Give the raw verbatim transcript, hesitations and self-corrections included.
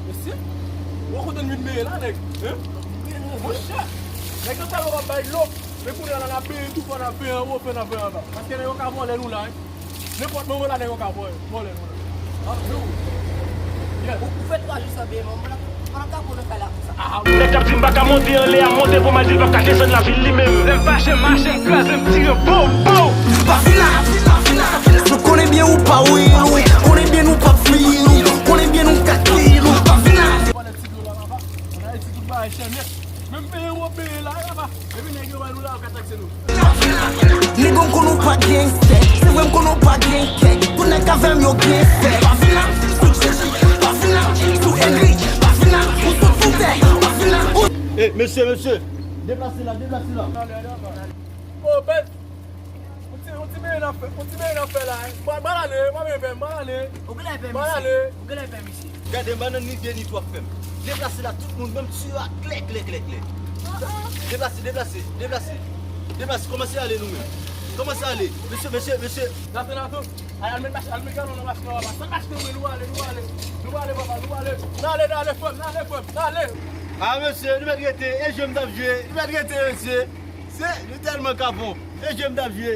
Mesye, ou kote n vin meye la, nèg? Hein? Monchè, nèg yo tèlman ap bay dlo, men kounye a la, n ap beye tou fò, n ap beye anwo, fè n ap beye anba. Paske nèg yo ka vòlè nou la, hein? Nenpòt moman la, nèg yo ka vòlè, vòlè nou la. Ah, nou. Yeah. Ou, ou fè twa jou san beye, mwen, mwen, mwen ka pou nou fè la konsa. Ah, wi. Nèg k ap di m pa ka monte anlè a, monte pou m al di l p ap ka desann lavil li menm. Lè m fache, m mache, m kraze, m tire, bow, bow. Pa vin la, pa vin la, pa vin la. Nou konnen byen ou pa wi nou, konnen byen nou p ap fini nou, konnen byen nou ka kite nou. Pa vin la. Ou pa nan ti dlo la, papa. Ann Ayiti, tout bagay chèmen. Menm peye w ap peye la, papa. Epi nèg yo wè nou la, yo ka takse nou. Nèg yo m konn ou pa gen kè. Se vre m konn ou pa gen kè. Tout nèg k avè m yo gen fè. Pa vin la sou Jezi, pa vin la sou Henry, pa vin la ou sot sou tè, pa vin la ou. E, mesye, mesye, deplase la, deplase la. Oh, bèl. Yon ti, yon ti bèy n ap fè, yon ti bèy n ap fè la, hein. Mwen, mwen ale, mwen ale, mwen ale. Ou genlè fè misye. Mwen ale. Ou genlè fè misye. Gade, m pa nan ni de ni twa frè m. Deplase la, tout moun, menm ti yo a klè, klè, klè, klè. Deplase, deplase, deplase. Deplase, kòmanse ale nou menm. Kòmanse ale. Mesye, mesye, mesye. N ap fè la tou. Al, al met machin, al met galon nan machin nan, papa. Sot machin nan, nou ale, nou ale. Nou ale, papa, nou ale. N ale, n ale, frè m, n ale, frè m, n ale. Ah, mesye, nou mèt rete, e jwe m t ap jwe. Nou mèt rete, mesye. Se, nou tèlman kapon. E jwe m t ap jwe.